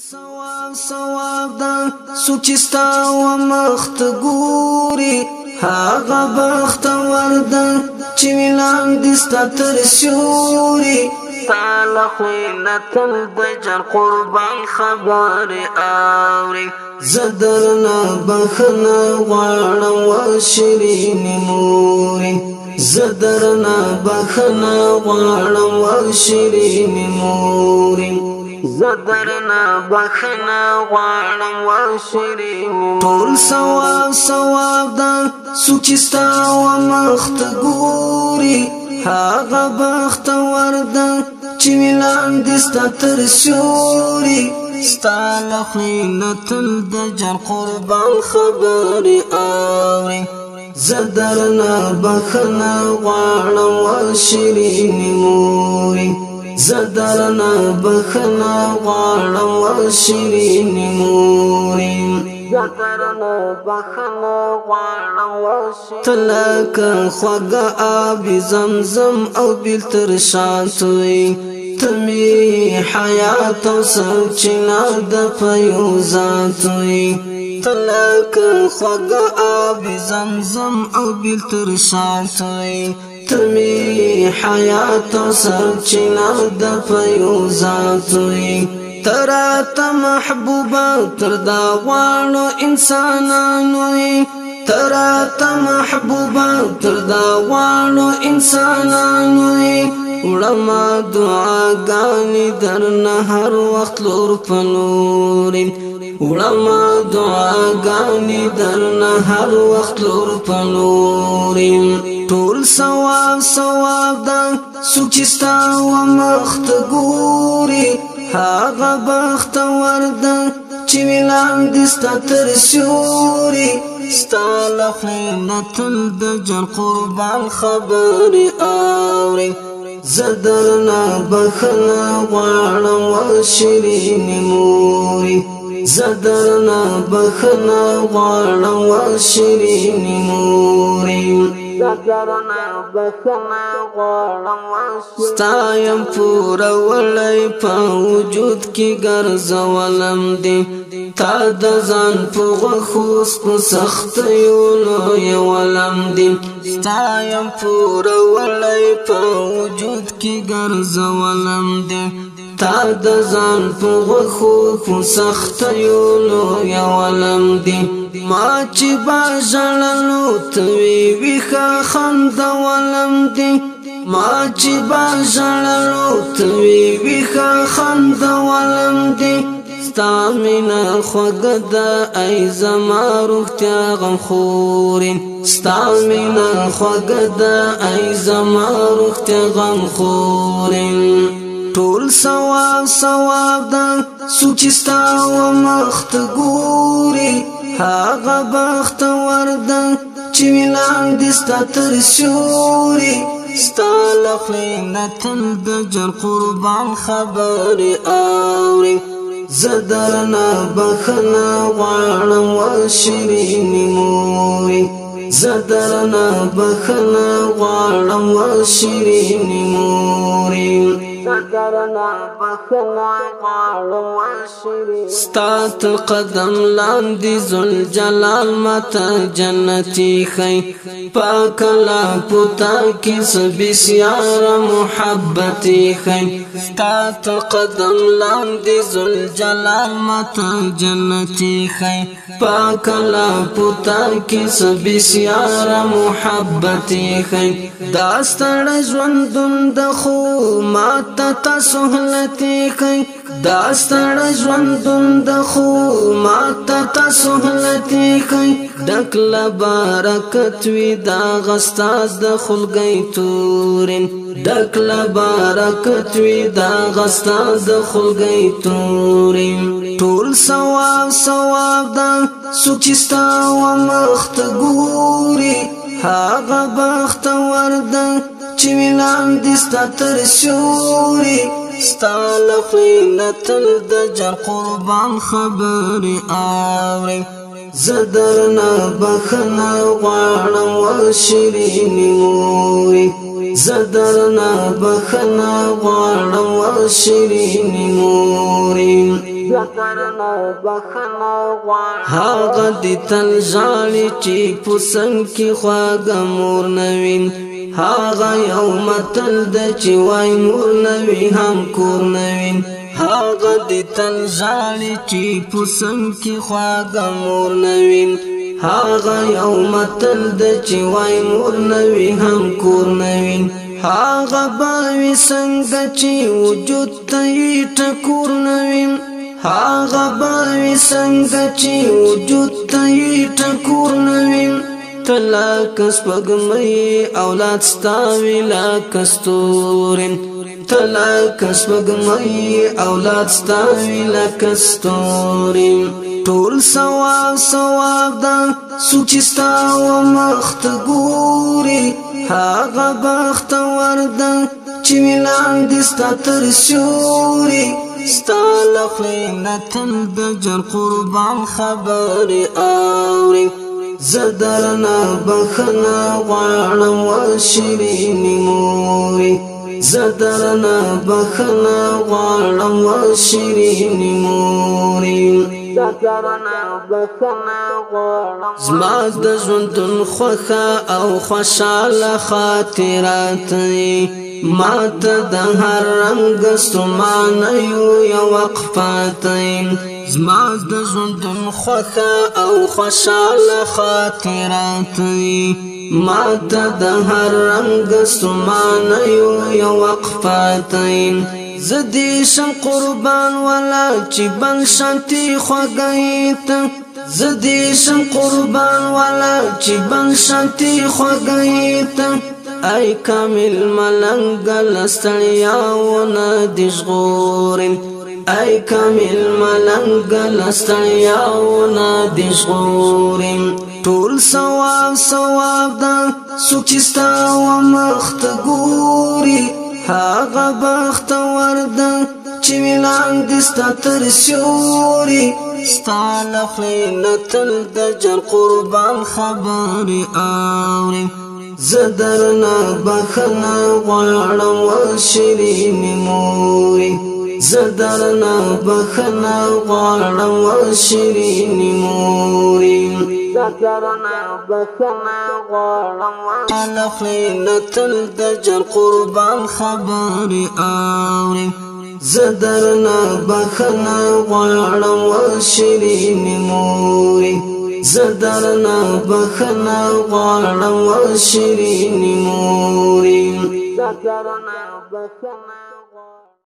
ثواب ثواب دا څوک چې ستا و مخ ته ګوري، هغه بختور ده چې وي لاندې ستا تر سیوري. ستا له خولې نه تل د جان قربان خبرې اوري. زه درنه بښنه غواړم و شیرینې مورې، زه درنه بښنه غواړم و شیرینې مورې، زه درنه بښنه غواړم و شیرینې. ټول ثواب ثواب ده څوک چې ستا و مخ ته ګوري، هغه بختور ده چې وي لاندې ستا تر سیوري. ستا له خولې نه تل د جان قربان خبرې اوري. زه درنه بښنه غواړم و شیرینې مورې، زه درنه بښنه غواړم و شیرینې مورې، زه درنه بښنه غواړم و شیرینې. ته لکه خوږه آب زمزم او بېل تر شاتو وې، ته مې حیات او سرچینه د فیوضات وې. ته لکه خوږه آب زمزم او بېل تر شاتو وې، ته مې حیات او سرچینه د فیوضات وې. ته راته محبوبه تر دا غواړو انسانانو وې، ته راته محبوبه تر دا غواړو انسانانو وې. وړمه دعاګانې درنه هر وخت لور په لوري، وړمه دعاګانې درنه هر وخت لور په لوري. ټول ثواب ثواب ده څوک چې ستا و مخ ته ګوري، هغه بختور ده چې وي لاندې ستا تر سیوري. ستا له خولې نه تل د جان قربان خبرې اوري. زه درنه بښنه غواړم و شیرینې مورې، زه درنه بښنه غواړم و شیرینې مورې، زه درنه بښنه غواړم و. ستا یم پوره وړی په وجود کې ګرځولم دي، تا د ځان په غوښو په سختیو لویولم دي. ستا یم پوره وړی په وجود کې ګرځولم دي، تا د ځان په غوښو په سختیو لویولم دي. ما چې به ژړلو ته وې ویښه خندولم دي، ما چې به ژړلو ته وې ویښه خندولم دي. ستا مینه خوږه ده ای زما روغتیا غمخورې، ستا مینه خوږه ده ای زما روغتیا غمخورې. ټول ثواب ثواب ده څوک چې ستا و مخ ته ګوري، هغه بختور ده چې وي لاندې ستا تر سیوري. ستا له خولې نه تل د جان قربان خبرې اوري. زه درنه بښنه غواړم و شیرینې مورې، زه درنه بښنه غواړم و شیرینې مورې، زه درنه بښنه غواړم و شیرینې. ستا تر قدم لاندې ذوالجلال ماته جنتي ښیي، پاکه لا پوتا کې څه بسیاره محبتي ښیي. ستا تر قدم لاندې ذوالجلال ماته جنتي ښیي، پاکه لا پوتا کې څه بسیاره محبتي ښیي. دا ستړی ژوندون د خو ماته تا سهولتي ښیي، دا ستړی ژوندون د خو ماته تا سهولتي ښیي. ډک له برکت وي دا غستا د خلګۍ تورې، ډک له برکت وي دا غستا د خلګۍ تورې. ټول ثواب ثواب ده څوک چې ستا و مخ ته ګوري، هغه بختور ده چې وي لاندې ستا تر سیوري. ستا له خولې نه تل د جان قربان خبرې اوري. زه درنه بښنه غواړم و شیرینې مورې، زه درنه بښنه غواړم و شیرینې مورې. هغه دې تل ژاړي چې په څنګ کې خواږه مور نه وي. هغه یو متل ده چې وای مور نه وي هم کور نه وي. هغه دې تل ژاړي چې په څنګ کې خواږه مور نه وي. هغه یو متل ده چې وای مور نه وي هم کور نه وي. هغه به وي څنګه چې وجود ته یې ټکور نه وي. هغه به وي څنګه چې وجود ته یې ټکور نه وي. ته لکه سپوږمۍ اولاد ستا وي لکه ستوري. ته لکه سپوږمۍ اولاد ستا وي لکه ستوري. ټول ثواب ثواب ده څوک چې ستا و مخ ته ګوري. هغه بختور ده چې وي لاندې ستا تر سیوري. ستا له خولې نه تل د جان قربان خبرې اوري. زه درنه بښنه غواړم وشیرینې مورې. زه درنه بښنه غواړم وشیرینې مورې. زما د ژوندون خوښه او خوشاله خاطرات ما ته د هر رنګ ستومانه یو یو وقفات. زما د ژوندون خوښه او خوشاله خاطرات ما ته د هر رنګ ستومانه یو یو وقفات. زه دې شم قربان ولا چې بل شانتي خوږی ته. زه دې شم قربان ولا چې بل شانتي خوږی ته. ای کامل ملنګ له ستړیاونه دې ژغوري. ای کامل ملنګ له ستړیاونه دې ژغوري. ټول ثواب ثواب ده څوک چې ستا و مخ ته ګوري. هغه بختور ده چې وي لاندې ستا تر سیوري. ستا له خولې نه تل د جان قربان خبرې اوري. زه درنه بښنه غواړم وشیرینې مورې. زه درنه بښنه غواړم وشیرینې مورې. له خولې نه تل د جان قربان خبرې اوري. زه درنه بښنه غواړم وشیرینې مورې. زه درنه بښنه غواړم وشیرینې مورې.